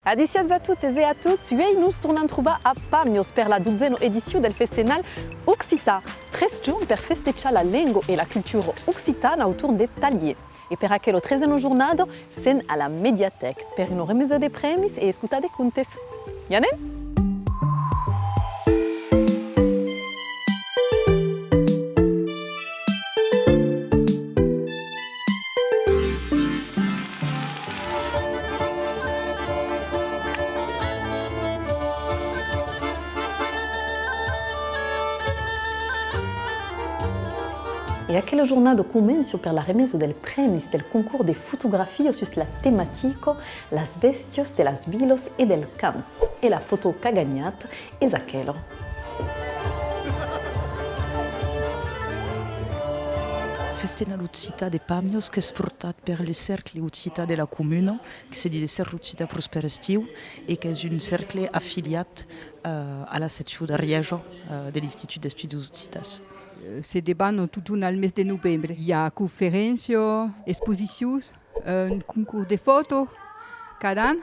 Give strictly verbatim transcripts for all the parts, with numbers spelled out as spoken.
Adissiatz a totes e a tots, uèi nos tornam trobar a Pàmias per la dotzena edicion del festenal occitan. Tres jorns per festejar la lenga e la cultura occitana autour de talhièrs. E per aquela tresena jornada, sèm a la Mediatèca per una remesa de prèmis e escotar de contes. I anem? E aquela jornada comença per la remesa dels prèmis del concors de fotografia sus la tematica Las bèstias de las vilas e dels camps. E la fòto qu'a ganhat es aquela. Festenal occitan de Pàmias qu'es portat per le Cercle Occitan de la Comuna, que se ditz le Cercle Occitan Prosper Estiu, e qu'es un cercle afiliat, eh, a la seccion d'Arièja, eh, de l'Institut d'Estudis Occitans. Eh, se debana totjorn al mes de novembre. I a conferéncias, exposicions, un concors de fòto cada an,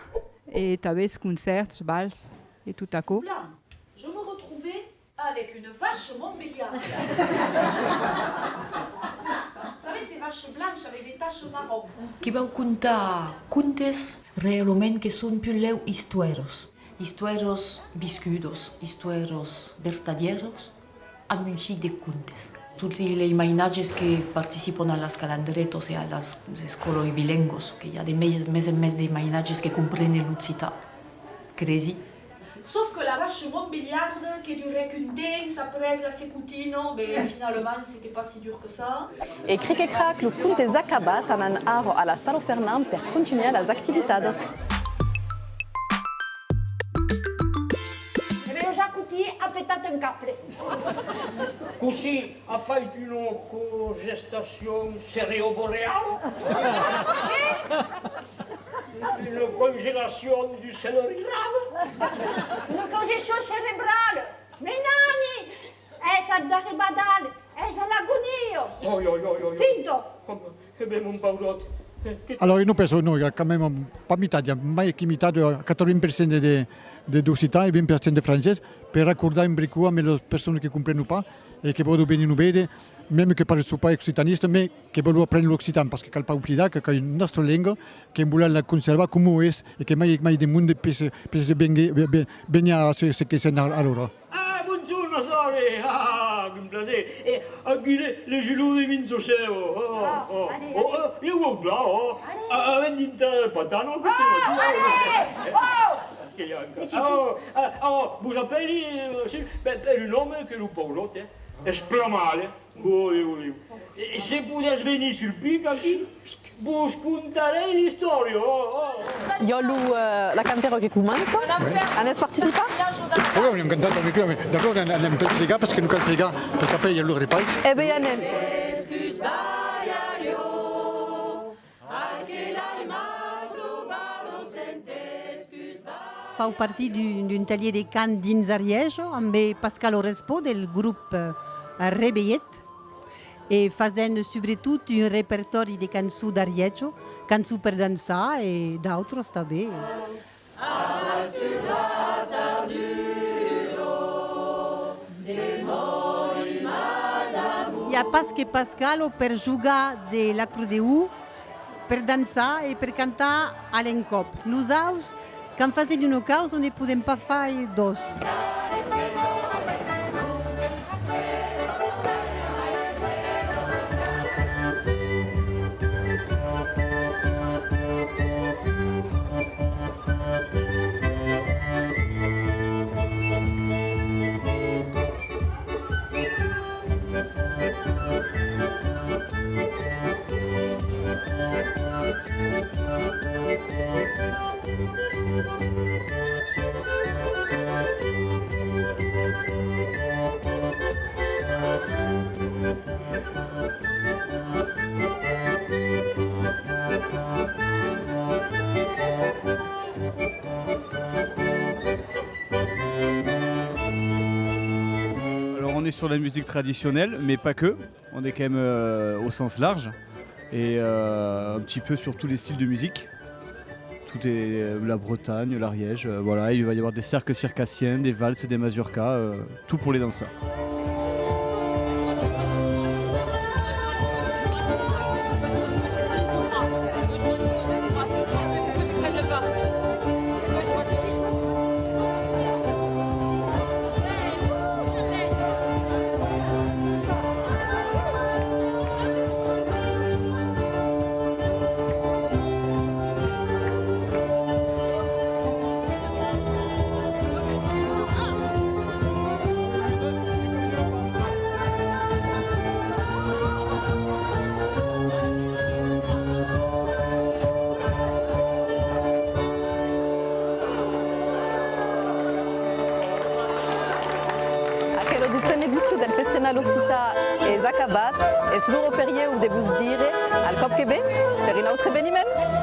e tanben concèrts, bals e tot aquò. Blanc, je me retrouvais avec une vache montbéliarde. Vous savez, ces vaches blanches avec des taches marron. Que vau contar contes realament que son pus lèu istuèras. Istuèras viscudas, istuèras vertadièras, amb un chic de contes. Toti lei mainatges que participan a las calandretas e a las escòlas bilengas, que i a de mei, mès en mès de mainatges que comprenen l'occitan, cresi. Sauf que la vache montbéliarde, que durèc un temps après la secotina, ben, finalement, c'était pas si dur que ça. E cric e crac, lo conte es acabat, anam ara a la sala Fernand per contunhar las activitadas. E ben, lo Jacotin a petat un cable. Cossí, a fait una cogestacion cereoboreala? Una congelacion du celerirave? Una congestión cerebral! Mès nani! Es a darribadal! Es a l'agonia! Oi, oi, oi, oi, oi. Finto! Home, e ben, mon pausòt, eh, que... Alors, una persona, non, i a quand même pas mitat, i a mai que mitat, eh, quatre-vingts per cent de, de, de, d'occitan e vint per cent de francés, per acordar un bricon amb las personas que comprenon pas e que vòlon venir nos veire, mème que parlan pas occitanista, mès que vòlon aprene l'occitan, parce que cal pas oblidar que, qu'es una nòstra lenga, que volèm la conservar coma es, e que mai e mai de monde pese, pese vengue, ve-, ve-, venir a se, se que sèm a, alora. Ah, bonjorn, ma sòrre! Ah, quin plaser! E aquí le, le Julio de Minchoseu, oh, oh, oh, eh, ieu vau plan, oh! Avèm dintre de patano, aqueste matin, oh! Que i a encara? Oh, ah, oh, vos apèli, eh, sí, ben, per un òme que lo pausòt, eh, es plan mal, eh? Oi, oi, oi. E, e se podètz venir sul pic aquí, vos contarèi l'istòria, oh, oh. I a lo, eh, la cantèra que comença. Anètz participar? Oui, on est content, on est content. D'abord, on, on aime pas fregar parce que nous cal fregar, parce qu'après, il y a le repas. E ben, anem. Fau partir d'un, d'un talhièr de cant dins Arièja, ambe Pascal Orespo del grop, eh, Revelhet, e fasèm subretot un repertòri de cançons d'Arièja, cançons per dançar e d'autras tanben. I a pas que Pascal per jogar de l'acordeon, per dançar e per cantar a l'encòp. Nosauts, quand fasèm una causa, ne podèm pas far dos. Alors, on est sur la musique traditionnelle, mais pas que. On est quand même, euh, au sens large et, euh, un petit peu sur tous les styles de musique. toute, euh, la Bretagne, l'Ariège, euh, voilà, il va y avoir des cercles circassiens, des valses, des mazurkas, euh, tout pour les danseurs. Aquela dotzena edicion del Festenal Occitan es acabat, es l'ora per ieu de vos dire al còp que ven per un autre eveniment.